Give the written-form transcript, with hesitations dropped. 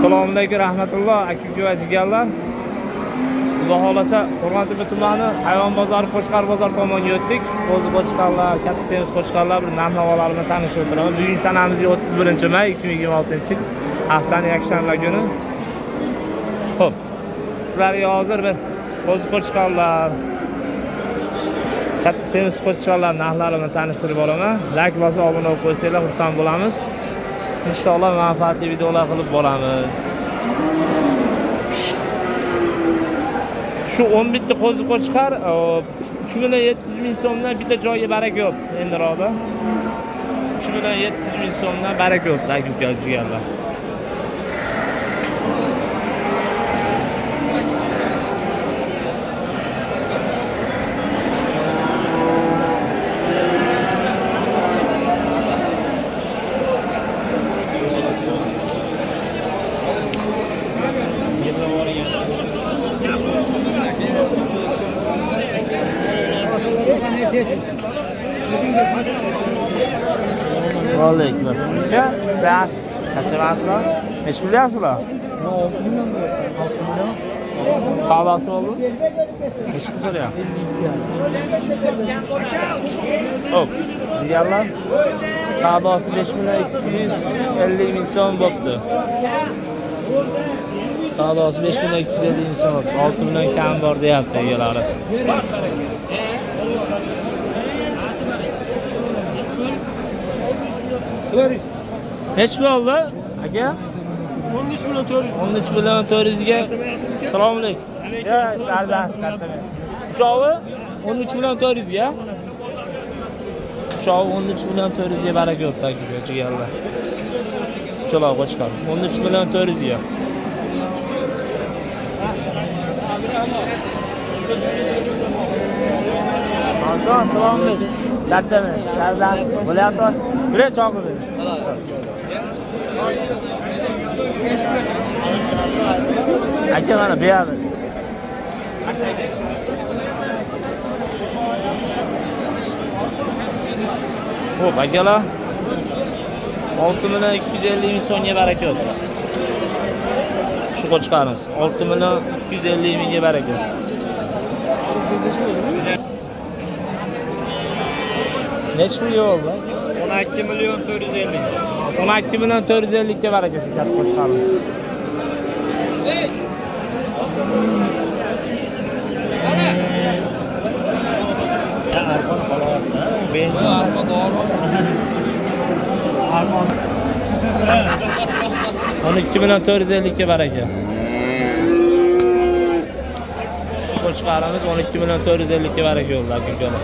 Assalomu alaykum rahmatulloh aka uka va jigarlar. Xudo xohlasa Qo'rg'ontepa tumani hayvon bozori Qo'chqor bozor tomonga o'tdik. Qo'zi qo'chqorlar, katta semiz qo'chqorlar bir narx-navolar bilan tanishib o'tiraman. Bugun sanamiz 31 may 2026 yil, haftaning yakshanba kuni. Xo'p, sizlarga hozir bir qo'zi qo'chqorlar, katta semiz qo'chqorlar narxlari bilan tanishtirib boraman. Like bosib obuna bo'lib qo'ysanglar xursand bo'lamiz. Inshaalloh manfaatli videolar qilib boramiz. Shu 11 ta qo'zi qo'chqor 3 million 700 ming so'mdan bitta joyga baraka yo'q endiroqda. 3 million 700 ming so'mdan baraka yo'q aka uka jigarlar. Alaykum assalom. Aka, sizlar charchamasizlar? Nechi pul deyapsizlar? 6 million deyapman. 6 million. Savdosi bo'ldi? Nechi pul so'rayapti? Xo'p, jigarlar. Savdosi 5 million 250 ming so'm bo'pti. Savdosi 5 million 250 ming so'm bo'pti. 6 million kam bor deyapti egalari. Nechi pul oldi aka? 13 million 400. 13 million 400 ga. Assalomu alaykum. Uchovi 13 million 400 ga. Uchovi 13 million 400 ga baraka yo'q aka jigarlar. Uchala qo'chqor 13 million 400 ga. Assalomu alaykum. Charchamang. Charchang. Bo'lyapti. Yuring chopib. Aka mana bu yerda. Xo'p, akalar. 6 million 250 ming so'mga baraka yo'q. Shu qo'chqorimiz 6 million 250 mingga baraka. Nechi pul yo'lda? 12 million 450. 12 million 450 ga baraka shu katta qo'chqorimiz. Arqon xolos. Arqon to'g'ri. Arqon. 12 million 450 ga baraka. Shu qo'chqorimiz 12 million 450 ga baraka bo'ldi aka ukalar.